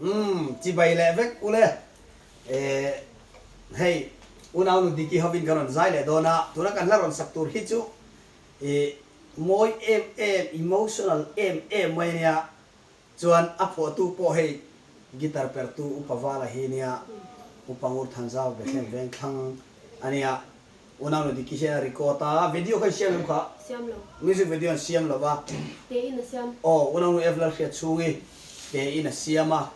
Umm chibai leh vek ule. Eh hei unaunu Diki hovin kan rawn zai leh dawn a, tuna kan hla rawn sak tur hi chu eh mawi em em, emotional em em mai ania, chuan a phuahtu pawh hei guitar pertu Upa Vala hi ania, Upa Ngur Thanzau Bethlehem Vengthlang ania. Unaunu Diki hian a record a, video kha an siam em kha? Siam lo. Music video an siam lo va. Te in a siam. Aw, Unaunu Ev Lalhriatchhungi te in a siam a,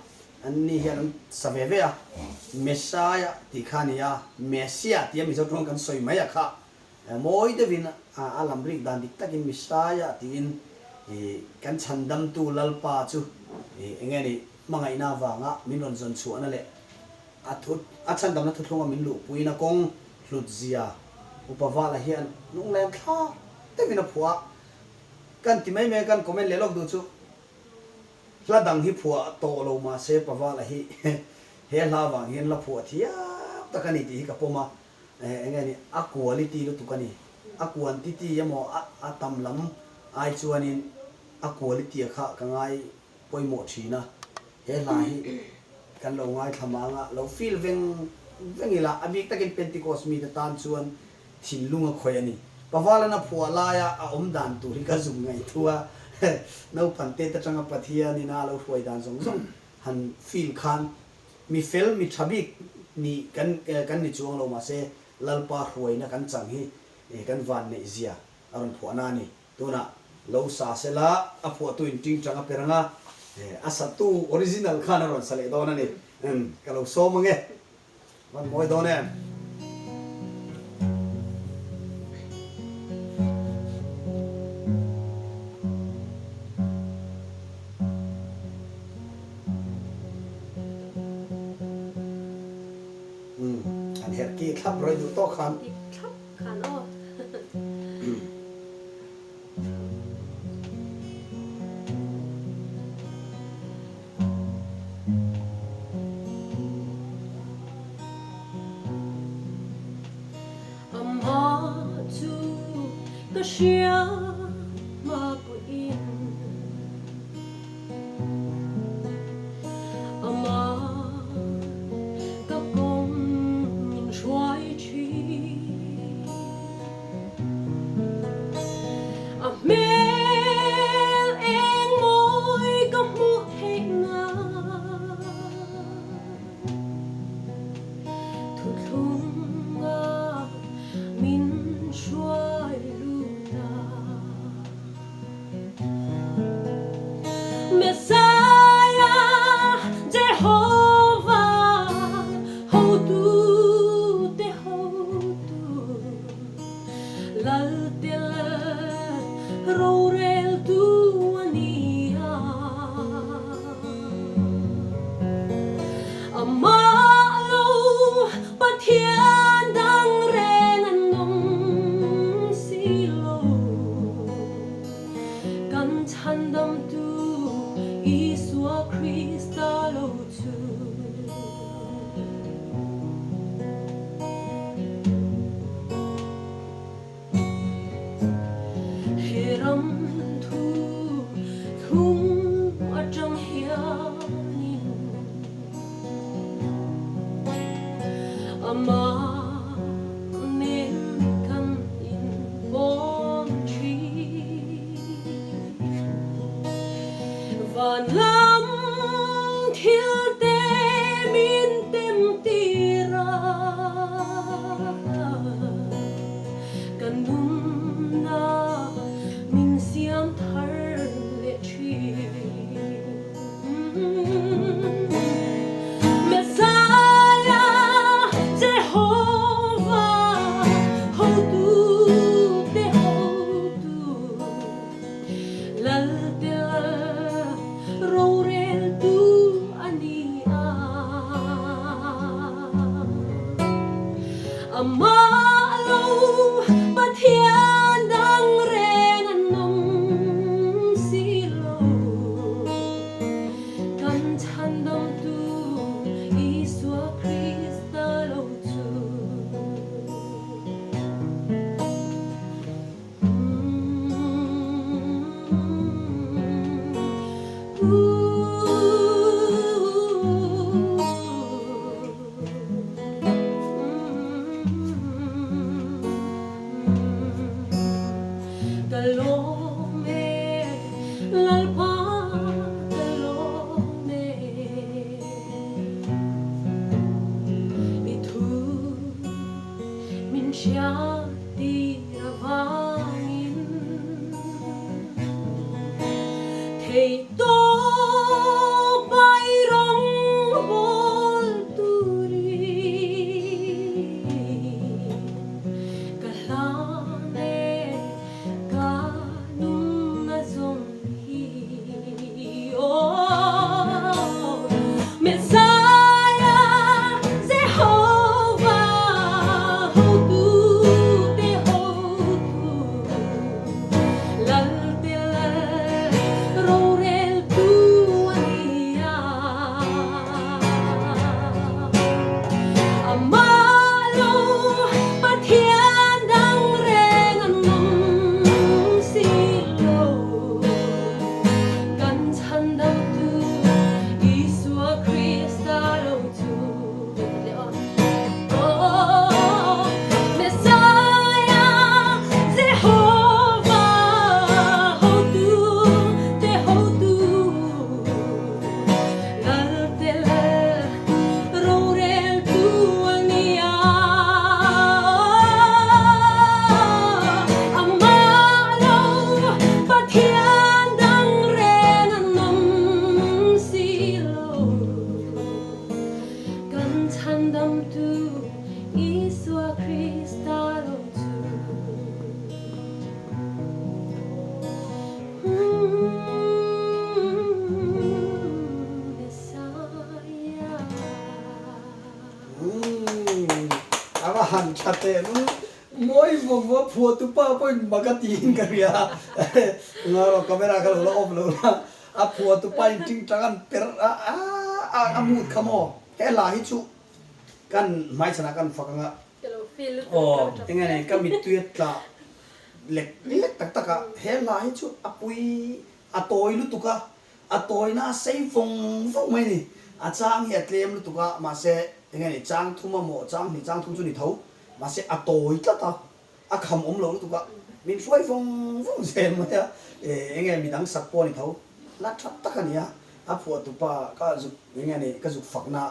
an ni hian an sa ve ve a. Messiah tih kha a ni a, Messiah tia Mizo tawng kan sawi mai a kha. Mawi deuhin a lam rik dan dik takin Messiah tiin kan chhandamtu Lalpa chu eng nge ni hmangaihna avanga min rawn zawn chhuahna leh A thu, a chhandamna thuthlunga min luhpuiin a kawng hlut zia Upa Vala hian lungleng thlak deuhin a phuah a. Kan ti mai mai a, kan comment leh lawk duh chu hla dang hi phuah tawh lo mah se Pa Vala hi he hla vang hian la phuah thiam tak a ni tih hi ka pawm a, eng nge ni a quality lutuk a ni. A quantity emaw a tam lam ai chuanin a quality a kha ka ngai pawimawh thin a, he hla hi kan lo ngaithla mang a, lo feel veng veng ila, a bik takin Pentecost mite tan chuan thinlung a khawih a ni. Pavalana phuah laia a awm dan tur hi ka zuk ngaihtu a, naupang tet atanga Pathianin a lo hruai dan zawng zawng han feel khan mi fel, mi tha bik nih kan kan ni chuang lo mahse Lalpa hruaina kan chang hi kan van neih zia a rawn phuahna a ni. Tunah lo sa sela a phuahtu in tingtang a per anga a satu original khan a rawn sa leh dawn a ni. Ka lo sawm ange. Van mawi dawn em? An herh ki thlap rawi duh tawk khan. Dik thlap khan aw. Amah chu ka hria hma pawhin Amah ka kawng min hruai thin. A hmel eng mawi ka hmuh theih nan Thuthlunga min hruai lut a. Messiah Jehovah hotute hotu Lalte lal roreltu a ni a. Amah lo Pathian dang reng an awm si lo. Kan chhandamtu Isua Krista lo chu. He ram thu thlung atang hianin Amah nen kan inpawm thin. Van lam thil te min tem tir a, kan nunna min siam thar leh thin. Messiah Jehovah. hriattir avangin Theihtawp ai rawngbawl turin ka hlan e ka nunna zawng hi aw Messiah Jehovah hotute hotu Lalte lal roreltu a ni a. Amah lo Pathian dang reng an awm si lo. Kan chhandamtu Isua Krista lo chu. Messiah Jehovah hotu te hotu Lalte lal roreltu a ni a. Amah lo Pathian dang reng an awm si lo. Kan chhandamtu Isua Krista lo chu. Messiah. A va han tha teh lul. Mawi vawk vawk phuah tu pa pawhin mak a tiin ka hria. Ngarawh camera kha lo la off lo la. A phuah tu pa in tingtang an perh a, a a mut kha maw? He hla hi chu kan hmaichhanah kan fak anga aw enge nei ka mittui a tla lek lek tak tak a, he hla hi chu a pui a tawi lutuk a, a tawina a sei vawng vawng mai a ni, a chang hi a tlem lutuk a mahse enge nei chang thum a maw chang hnih chang thum chu ni tho mahse a tawi tlat a. A kham awm lo lutuk a, min hruai vawng vawng zel mai a, enge midang sak pawh a ni tho, hla tha tak a ni a, a phuahtu pa ka zuk enge a ni ka zuk fakna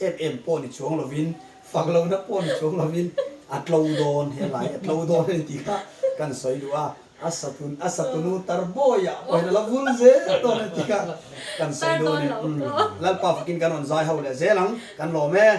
em em pawh ni chuang lovin, fak lohna pawh ni chuang lovin a tlo dawn he lai a tlo dawn a ni tih kha kan sawi duh a, a satun a satunu tarbawiah pawhin a la vul zel dawn a ni tih kha kan sawi duh a ni. Lalpa fakin kan rawn zai ho leh zel ang, kan lawm e.